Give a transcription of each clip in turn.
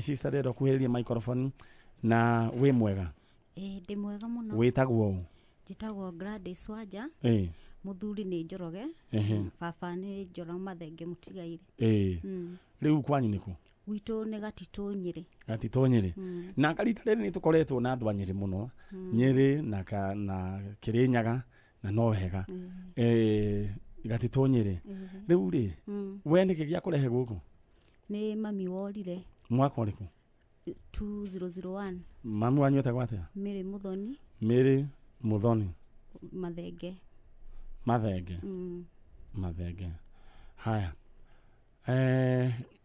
Sister ndĩrenda ũkuhĩrĩrie microphone na wĩ mwega. Ĩĩ ndĩ mwega mũno. Wĩtagwo ũ? Njĩtagwo Gladys Wanja. Ĩĩ. Mũthuri nĩ Njoroge. Ehe. Baba nĩ Njoroge Mathenge Mũtigairĩ. Ĩĩ. Rĩu kwanyu nĩ kũ? Gwitũ nĩ Gatitũ Nyĩrĩ. Gatitũ Nyĩrĩ. Na rita rĩrĩ nĩ tũkoretwo na andũ a Nyĩrĩ mũno. Nyĩrĩ na ka, na Kĩrĩnyaga na no wega. Gatitũ Nyĩrĩ. Rĩu rĩ, we nĩkĩ gĩa kũrehe gũkũ? Nĩ mami worire. Mwaka ũrĩkũ? 2001. Mami wanyu etagwo atĩa? Mary Muthoni. Mary Muthoni. Mathenge. Mathenge. Mathenge. Haya.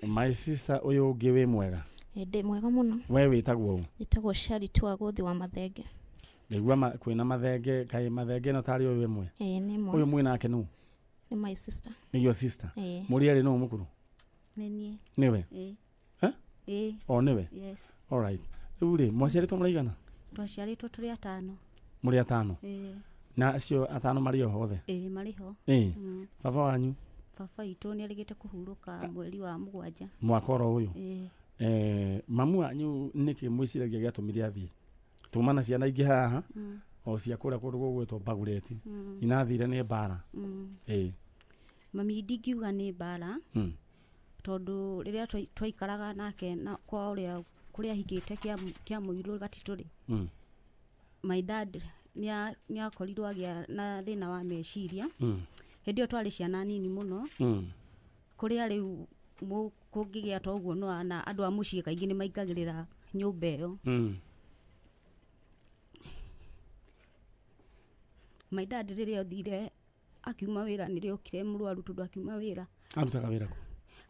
My sister ũyũ ũngĩ wĩ mwega? Ndĩ mwega mũno. We wĩtagwo ũ? Njĩtagwo Charity wa Gũthi wa Mathenge. Ndaigua kwĩna Mathenge, kaĩ Mathenge ĩno tarĩ ũyũ ĩmwe? Ĩĩ, nĩ ĩmwe. Ũyũ mwĩ nake nũ? Nĩ my sister. Nĩ your sister? Ĩĩ. Mũrĩ erĩ nũ mũkũrũ? Nĩ niĩ. Nĩwe? Ĩĩ. Eh? Ĩĩ. O nĩwe? Yes. All right. Rĩu rĩ, mwaciarĩtwo mũraigana? Twaciarĩtwo tũrĩ atano. Mũrĩ atano? Ĩĩ. Na acio atano marĩ oho othe? Ĩĩ, marĩ ho. Ĩĩ. Baba wanyu? Baba witũ nĩ arĩgĩte kũhurũka mweri wa mũgwanja. Mwaka oro ũyũ? Ĩĩ. Mamu wanyu nĩkĩ mwĩciragia gĩatũmire athiĩ? Tuma na ciana ingĩ haha, o cia kũrĩa kũndũ gũgwĩtwo Bagureti. Inathire nĩ mbara. Ĩĩ. Mami ndingiuga nĩ mbara. Tondũ rĩrĩa twaikaraga nake na kwa ũrĩa kũrĩa ahikĩte kĩa mũirũ Gatitũ rĩ. My dad nĩ akorirwo agĩa na thĩna wa meciria. Hĩndĩ ĩyo twarĩ ciana nini mũno. Kũrĩa rĩu kũngĩgĩa ta ũguo no ana andũ a mũciĩ kaingĩ nĩ maingagĩrĩra nyũmba ĩyo. My dad rĩrĩa othire akiuma wĩra nĩrĩo okire mũrwaru tondũ akiuma wĩra. Arutaga wĩra kũ?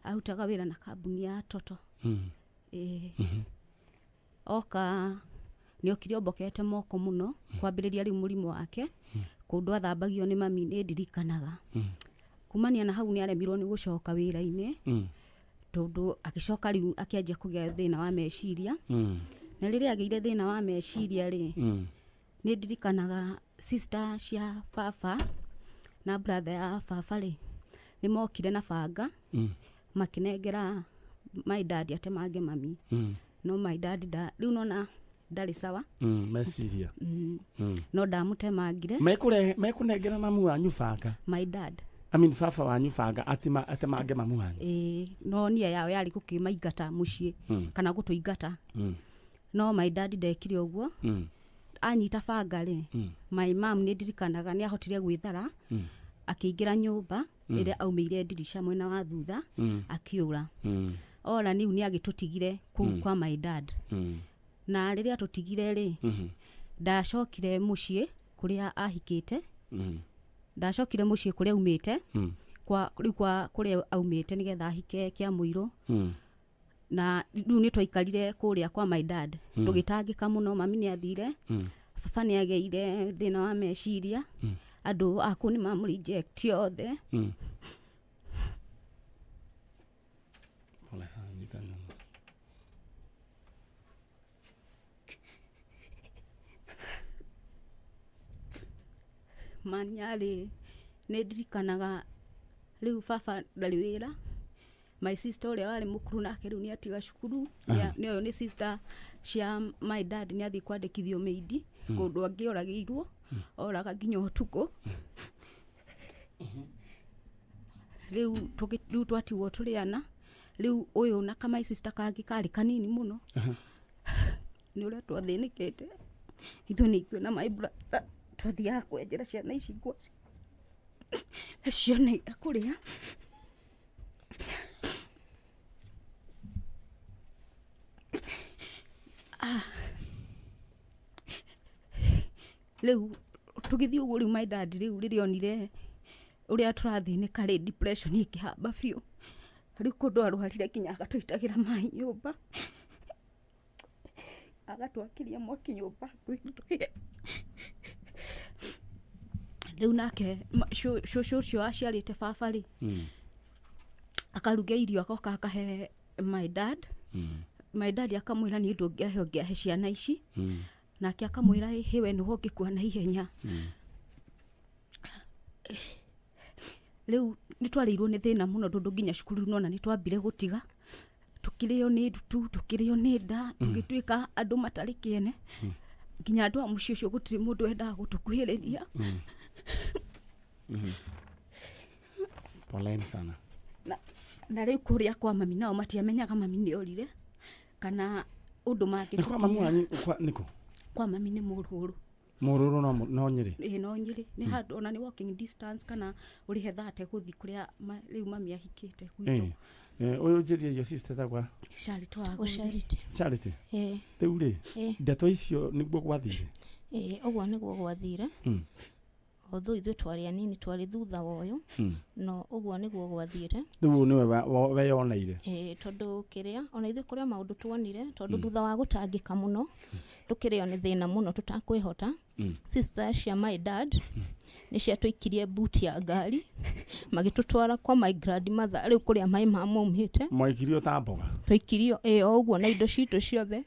Arutaga wĩra na kambuni ya Toto. Ĩĩ. Oka nĩ okire ombokete moko mũno kwambĩrĩria rĩu mũrimũ wake. Kũndũ athambagio nĩ mami nĩ ndirikanaga. Kumania na hau nĩ aremirwo nĩ gũcoka wĩra-inĩ. Tondũ agĩcoka rĩu akĩanjia kũgĩa thĩna wa meciria. Na rĩrĩa agĩire thĩna wa meciria rĩ, nĩ ndirikanaga sister cia baba na brother ya baba rĩ, nĩ mokire na banga, makĩnengera my dad atemange mami. No my dad rĩu nona ndarĩ sawa. Meciria. No ndamũtemangire. Mekũnengera mamu wanyu banga. My dad. I mean baba wanyu banga atemange mamu wanyu. Ĩĩ, no nia yao yarĩ gũkĩmaingata mũciĩ, kana gũtũingata. No my dad ndekire ũguo. Anyita banga rĩ, my mom nĩ ndirikanaga nĩ ahotire gwĩthara, akĩingĩra nyũmba ĩrĩa aumĩire ndirica mwena wa thutha, akĩũra. Ora rĩu nĩ agĩtũtigire kũu kwa my dad. Na rĩrĩa atũtigire rĩ, ndacokire mũciĩ kũrĩa ahikĩte. Ndacokire mũciĩ kũrĩa aumĩte, kwa, rĩu kwa kũrĩa aumĩte nĩgetha ahike kĩa mũirũ. Na rĩu nĩ twaikarire kũrĩa kwa my dad. Tũgĩtangĩka mũno, mami nĩ athire. Baba nĩ agĩire thĩna wa meciria. Andũ a kũu nĩ mamũreject othe. Pole sana, nyita nyuma. Manyarĩ nĩ ndirikanaga rĩu baba ndarĩ wĩra. My sister ũrĩa warĩ mũkũrũ nake rĩu nĩ atiga cukuru. Nĩ ũyũ nĩ sister cia my dad nĩ athiĩ kwandĩkithio mĩindi, kũndũ angĩ oragĩirwo, oraga nginya ũtukũ. Rĩu rĩu twatigwo tũrĩ ana. Rĩu ũyũ na ka my sister kangĩ karĩ kanini mũno. Nĩ ũrĩa twathĩnĩkĩte. Ithuĩ nĩ ithuĩ na my brother twathiaga kwenjera ciana ici ngwacĩ. Ciana kũrĩa. Rĩu tũgĩthiĩ ũguo rĩu my dad rĩu rĩrĩa onire ũrĩa tũrathĩnĩka rĩ, depression ĩkĩhamba biũ. Rĩu kũndũ arwarire nginya agatũitagĩra maĩ nyũmba. Agatwakĩria mwaki nyũmba kwĩ. Rĩu nake cũcũ ũcio aciarĩte baba rĩ, akaruga irio agoka akahe my dad. My dad akamwĩra niĩ ndũngĩahe ũngĩahe ciana ici. Nake akamwĩra ĩhĩ we nĩwe ũngĩkua na ihenya. Rĩu nĩ twarĩirwo nĩ thĩna mũno tondũ nginya cukuru nona nĩ twambire gũtiga. Tũkĩrĩo nĩ ndutu, tũkĩrĩo nĩ nda, tũgĩtuĩka andũ matarĩ kĩene. Nginya andũ a mũciĩ ũcio gũtirĩ mũndũ wendaga gũtũkuhĩrĩria. Poleni sana. Na rĩu kũrĩa kwa mami nao matiamenyaga mami nĩ orire kana ũndũ Nĩ kwa mamu mangĩtũkinyĩra. wanyu nĩkũ? Kwa mami nĩ Mũrũrũ. Mũrũrũ no Nyĩrĩ? Ĩĩ, no Nyĩrĩ, nĩ handũ ona nĩ walking distance kana ũrĩhe thate gũthiĩ kũrĩa rĩu mami ahikĩte gwitũ. Ũyũ njĩrie your sister tagwa? Charity wa Gũthĩ. Charity. Charity. Ĩĩ. Rĩu rĩ, Ĩĩ. ndeto icio nĩguo gwathire? Ĩĩ, ũguo nĩguo gwathire. Although ithuĩ twarĩ anini, twarĩ thutha wa ũyũ, no ũguo nĩguo gwathire. Rĩu nĩwe weyoneire? Ĩĩ, tondũ kĩrĩa ona ithuĩ kũrĩa maũndũ tuonire, tondũ thutha wa gũtangĩka mũno, tũkĩrĩo nĩ thĩna mũno tũtakwĩhota, sister cia my dad nĩ ciatũikirie boot ya ngari, magĩtũtwara kwa my grandmother, rĩu kũrĩa my mom aumĩte. Mwaikirio ta mboga? Tũikirio, ĩĩ, o ũguo na indo citũ ciothe.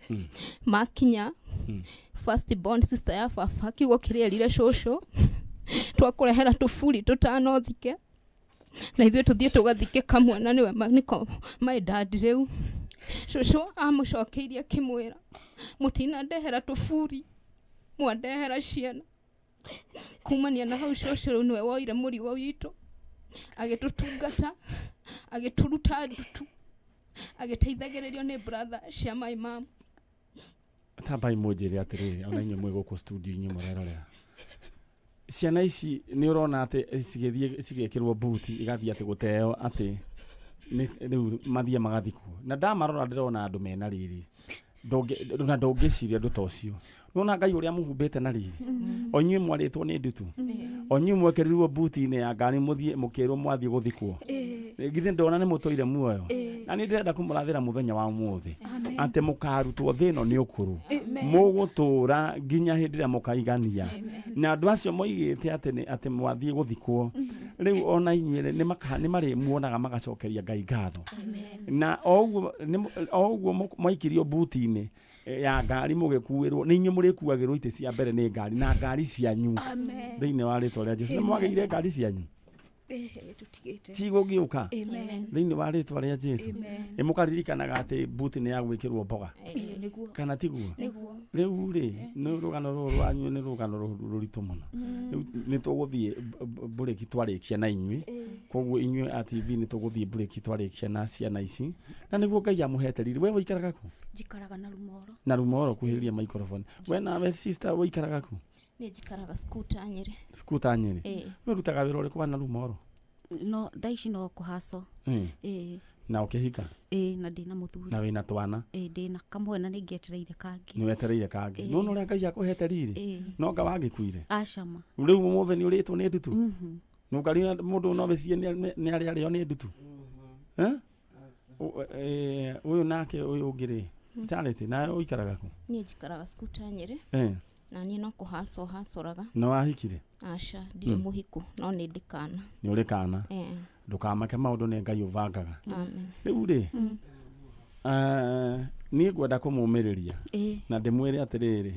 Makinya, first born sister ya baba kiugo kĩrĩa erire cũcũ, twakũrehera tũburi tũtano thike na ithuĩ tũthiĩ tũgathike kamwe, na nĩwe nĩko my dad rĩu cũcũ amũcokeirie akĩmwĩra, mũtinandehera tũburi, mwandehera ciana. Kumania na hau cũcũ rĩu nĩwe woire mũrigo witũ, agĩtũtungata, agĩtũruta ndutu, agĩteithagĩrĩrio nĩ brother cia my mom. Tambai mũnjĩre atĩrĩrĩ, ona inyuĩ mwĩ gũkũ studio inyuĩ mũrerorera ciana ici, nĩ ũrona atĩ cigĩthiĩ cigĩkĩrwo buti igathiĩ atĩ gũteo atĩ rĩu mathiĩ magathikwo, na ndamarora ndĩrona andũ mena riri, na ndũngĩciria ũndũ ta ũcio. Nĩwona Ngai ũrĩa mũhumbĩte na riri, o inyuĩ mwarĩtwo nĩ ndutu, o inyuĩ mwekĩrirwo buti-inĩ ya ngari mũthiĩ mũkĩrwo mwathiĩ gũthikwo, githĩ ndona nĩ mũtũire muoyo? Na nĩ ndĩrenda kũmũrathĩra mũthenya wa ũmũthĩ atĩ mũkarutwo thĩ ĩno nĩ ũkũrũ, mũgũtũra nginya hĩndĩ ĩrĩa mũkaigania. Na andũ acio moigĩte atĩ atĩ mwathiĩ gũthikwo, rĩu ona inyuĩ rĩ, nĩ marĩmuonaga magacokeria Ngai ngatho. Na o ũguo mwaikirio buti-inĩ ya ngari mũgĩkuĩrwo, nĩ inyuĩ mũrĩkuagĩrwo itĩ cia mbere nĩ ngari na ngari cianyu thĩinĩ wa rĩtwa rĩa Jesũ. Nĩ mwagĩire ngari cianyu? Cigũgĩũka thĩinĩ wa rĩtwa rĩa Jesũ. Ĩ mũkaririkanaga atĩ buti nĩ ya gwĩkĩrwo mboga kana tiguo? Rĩu rĩ, nĩ rũgano rũrũ rwanyu nĩ rũgano rũritũ mũno. Rĩu nĩ tũgũthiĩ mbũrĩki twarĩkia na inyuĩ, koguo inyuĩ a TV nĩ tũgũthiĩ mbũrĩki twarĩkia na ciana ici, na nĩguo Ngai amũhete riri. We ũikaraga kũ? Njikaraga na Rumoro. Na Rumoro, kuhĩrĩria microphone. We nawe sister ũikaraga kũ? Niĩ njikaraga Skuta Nyĩrĩ. Skuta Nyĩrĩ. Ĩĩ. We ũrutaga wĩra ũrĩkũ wa na Rumoro? No thaa ici no kũhaco. Ĩĩ. Na ũkĩhika? Ĩĩ, na ndĩna mũthuri. Na wĩna twana? Ĩĩ, ndĩna kamwe na nĩngĩetereire kangĩ. Nĩ wetereire kangĩ. Nĩwona ũrĩa Ngai akũhete riri? No nga wagĩkuire? Aca ma. Rĩu ũmũthĩ nĩ ũrĩtwo nĩ ndutu? Nũngari mũndũ no wĩcirie nĩ arĩa arĩo nĩ ndutu? Ũyũ nake ũyũ ũngĩ rĩ, Charity, nawe ũikaraga kũ? Niĩ njikaraga Skuta Nyĩrĩ. Na niĩ no kũhaco hacoraga. Nĩ wahikire? Aca, ndirĩ mũhiku, no nĩ ndĩ kana. Nĩ ũrĩ kana? Ndũkamake maũndũ nĩ Ngai ũbangaga. Amen. Rĩu rĩ, niĩ ngwenda kũmũmĩrĩria na ndĩmwĩre atĩrĩrĩ,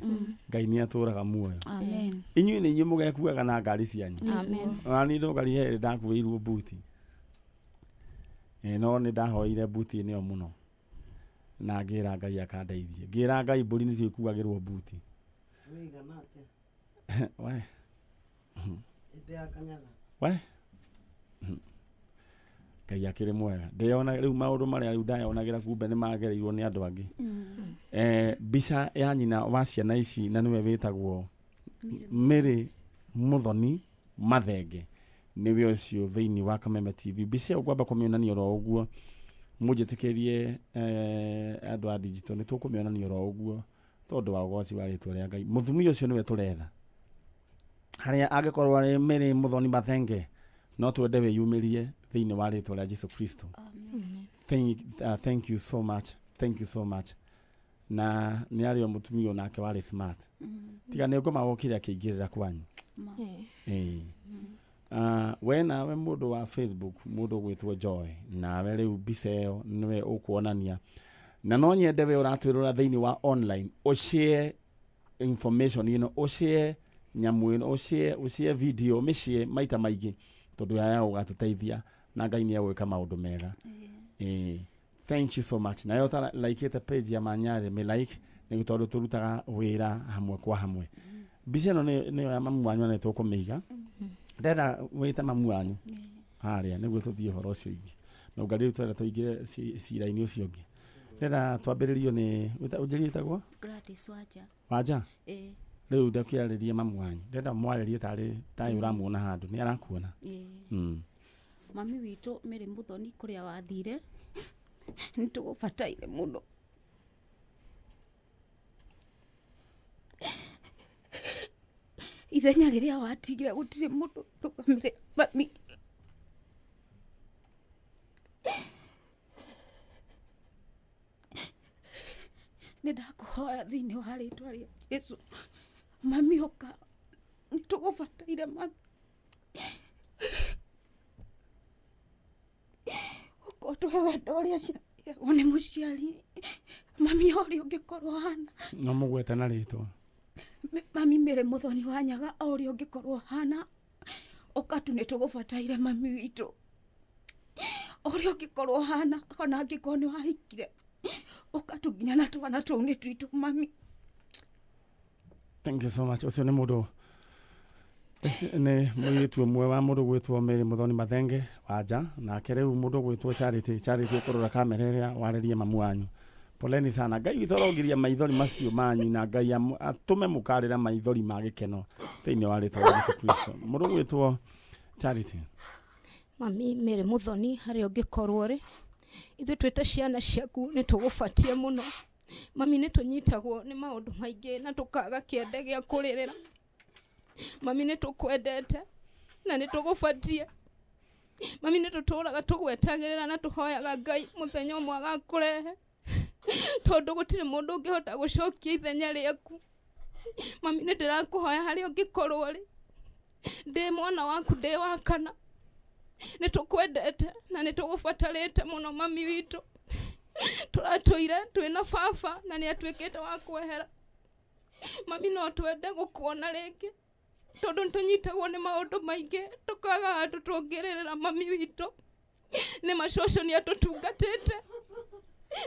Ngai nĩ atũraga muoyo. Amen. Inyuĩ nĩ inyuĩ mũgekuaga na ngari cianyu. Amen. Ona niĩ ndũngari herĩ ndakuĩirwo buti. No nĩ ndahoire buti-inĩ ĩyo mũno na ngĩra Ngai akandeithie. Ngĩra Ngai mbũri nĩcio ikuagĩrwo buti. Wĩigana atĩa? We. Hĩndĩ ya Kanyatha. We. Ngai akĩrĩ mwega. Ndĩyona rĩu maũndũ marĩa rĩu ndayonagĩra kumbe nĩ magereirwo nĩ andũ angĩ. Mbica ya nyina wa ciana ici na nĩwe wĩtagwo Mary Muthoni Mathenge, nĩwe ũcio thĩinĩ wa Kameme TV. Mbica ĩyo ngwamba kũmĩonania oro ũguo, mũnjĩtĩkĩrie andũ a digital nĩ tũkũmĩonania oro ũguo tondũ wa ũgoci wa rĩtwa rĩa Ngai. Mũtumia ũcio nĩwe tũretha, harĩa angĩkorwo arĩ Mary Muthoni Mathenge, no twende wĩyumĩrie thĩinĩ wa rĩtwa rĩa Jesu Kristo. Thank you so much, thank you so much. Na nĩ arĩ o mũtumia onake warĩ smart, tiga nĩ ngoma wokire akĩingĩrĩra kwanyu. We nawe mũndũ wa Facebook, mũndũ ũgwĩtwo Joy, nawe rĩu mbica ĩyo nĩwe ũkuonania, na no nyende we ũratwĩrora thĩinĩ wa online ũshare information ĩno, ũshare nyamũ ĩno, ũshare video, mĩshare maita maingĩ, tondũ ya gũgatũteithia na Ngai nĩ egwĩka maũndũ mega. Thank you so much. Nayo ta like page ya Manyarĩ mi like nĩ tondũ tũrutaga wĩra hamwe kwa hamwe. Mbica ĩno nĩyo ya mamu wanyu na nĩtũkũmĩiga. Ndĩrenda wĩte mamu wanyu harĩa nĩguo tũthiĩ ũhoro ũcio ingĩ. Na ũngarĩ rĩu tũrenda tũingĩre cira-inĩ ũcio ũngĩ. Ndĩrenda twambĩrĩrio nĩ ũnjĩrie wĩtagwo? Gladys Wanja. Wanja? Ĩĩ. Rĩu ndakĩarĩrie mamu wanyu. Ndĩrenda mwarĩrie tarĩ ũramuona handũ nĩ arakuona. Ĩĩ. Mami witũ Mary Muthoni kũrĩa wathire nĩ tũgũbataire mũno. Ithenya rĩrĩa watigire gũtirĩ mũndũ rũgamĩrĩra mami. Nĩ ndakũhoya thĩinĩ wa rĩtwa rĩa Jesũ, mami ũka, nĩ tũgũbataire mami. Ũka ũtũhe wendo ũrĩa ciaheagwo nĩ mũciari. Mami ũrĩa ũngĩkorwo hana. No mũgwete na rĩtwa. Mami Mary Muthoni wa Nyaga o ũrĩa ũngĩkorwo hana. Ũka tu nĩ tũgũbataire mami witũ. Ũrĩa ũngĩkorwo hana ona angĩkorwo nĩ wahikire. Ũka tu nginya na twana tũu nĩ twitũ mami. Thank you so much. Ũcio nĩ mũndũ nĩ mũirĩtu ũmwe wa mũndũ gwĩtwo Mary Muthoni Mathenge Wanja, nake rĩu mũndũ gwĩtwo Charity. Charity ũkũrora kamera ĩrĩa warĩrie mamu wanyu. Poleni sana. Ngai witũ arogiria maithori macio manyu na Ngai atũme mũkarĩra maithori ma gĩkeno thĩinĩ wa rĩtwa rĩa Jesũ Kristo. Mũndũ gwĩtwo Charity. Mami Mary Muthoni harĩa ũngĩkorwo rĩ, ithuĩ twĩta ciana ciaku nĩ tũgũbatie mũno. Mami nĩ tũnyitagwo nĩ maũndũ maingĩ na tũkaga kĩende gĩa kũrĩrĩra. Mami nĩ tũkwendete na nĩ tũgũbatie. Mami nĩ tũtũraga tũgwetagĩrĩra na tũhoyaga Ngai mũthenya ũmwe agakũrehe, tondũ gũtirĩ mũndũ ũngĩhota gũcokia ithenya rĩaku. Mami nĩ ndĩrakũhoya harĩa ũngĩkorwo rĩ, ndĩ mwana waku, ndĩ wa kana, nĩ tũkwendete na nĩ tũgũbatarĩte mũno mami witũ. Tũratũire twĩna baba na nĩ atuĩkĩte wa kwehera. Mami no twende gũkuona rĩngĩ, tondũ nĩtũnyitagwo nĩ maũndũ maingĩ tũkaga handũ tũngĩrĩrĩra mami witũ. Nĩ macũcũ nĩ atũtungatĩte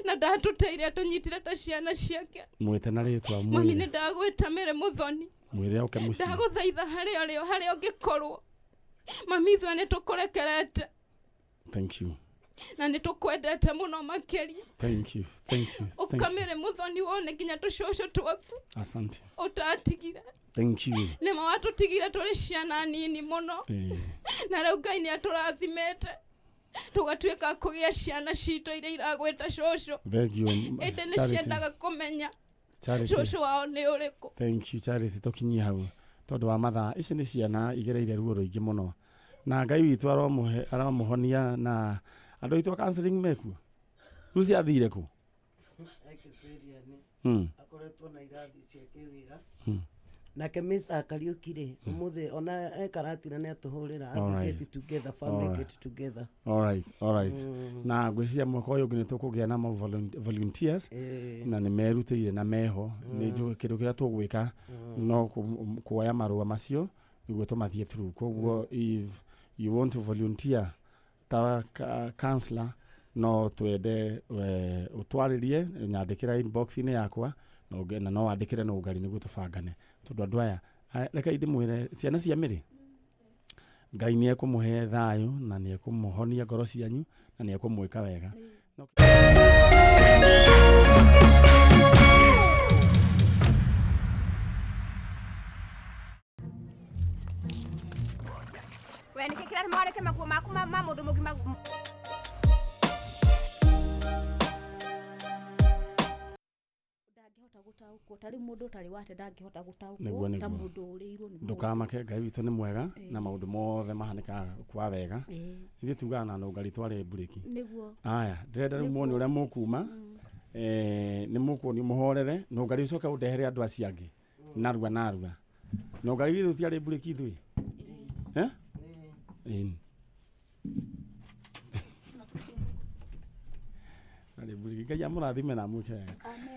na ndatũteire atũnyitire ta ciana ciake. Mwĩte na rĩtwa Mami mwĩre. nĩ ndagwĩta Mary Muthoni. Mwĩre oke mũciĩ. Ndagũthaitha harĩa ũrĩ harĩa ũngĩkorwo. Mami ithuĩ nĩ tũkũrekerete. Thank you. Na nĩ tũkwendete mũno makĩria. Thank you. Thank you. Ũka Mary Muthoni wone nginya tũcũcũ twaku. Asante. Ũtatigire. Thank you. Nĩ ma watũtigire tũrĩ ciana nini mũno. Na rĩu Ngai nĩ atũrathimĩte tũgatuĩka kũgĩa ciana citũ iria iragwĩta cũcũ. Thank you. Ĩndĩ nĩ ciendaga kũmenya cũcũ wao nĩ ũrĩkũ. Thank you Charity. Tũkinyie hau tondũ wa mathaa. Ici nĩ ciana igereire ruo rũingĩ mũno na Ngai witũ aramũhonia. Na andũ aitũ a counseling mekuo rĩu ciathire kũ? Akoretwo na irathi cia kĩwĩra. Nake Mr. Kariuki rĩ, ũmũthĩ ona ekaratira nĩ atũhũrĩra, get together, family get together. All right, all right. Na ngwĩciria mwaka ũyũ ũngĩ nĩ tũkũgĩa na volunteers na nĩ merutĩire na meho. Nĩ njũĩ kĩndũ kĩrĩa tũgwĩka no kuoya marũa macio nĩguo tũmathiĩ through. Koguo if you want to volunteer ta counselor no twende ũtwarĩrie, nyandĩkĩra inbox-inĩ yakwa na no wandĩkĩre no ũngari nĩguo tũbangane. Tondũ andũ aya reke ndĩmwĩre ciana cia Mary, Ngai nĩ ekũmũhe thayũ na nĩ ekũmũhonia ngoro cianyu na nĩ ekũmwĩka wega. We nĩkĩ kĩrarĩ mwarĩke maguo maku ma mũndũ mũgima? Ndangĩhota gũtaũkwo ta rĩu mũndũ ũtarĩ wate ndangĩhota gũtaũkwo ta mũndũ ũrĩirwo nĩ Ndũkamake, Ngai witũ nĩ mwega na maũndũ mothe mahanĩkaga kwa wega. Ithuĩ tugaga na nũngari twarĩ mburĩki. Nĩguo. Aya, ndĩrenda rĩu muone ũrĩa mũkuma. Nĩ mũkuonio mũhorere nũngari ũcoke ũndehere andũ acio angĩ narua narua. Nũngari ithuĩ tiarĩ mburĩki ithuĩ. Eh? Ĩni. Arĩ mburĩki. Ngai amũrathime na amwĩke wega.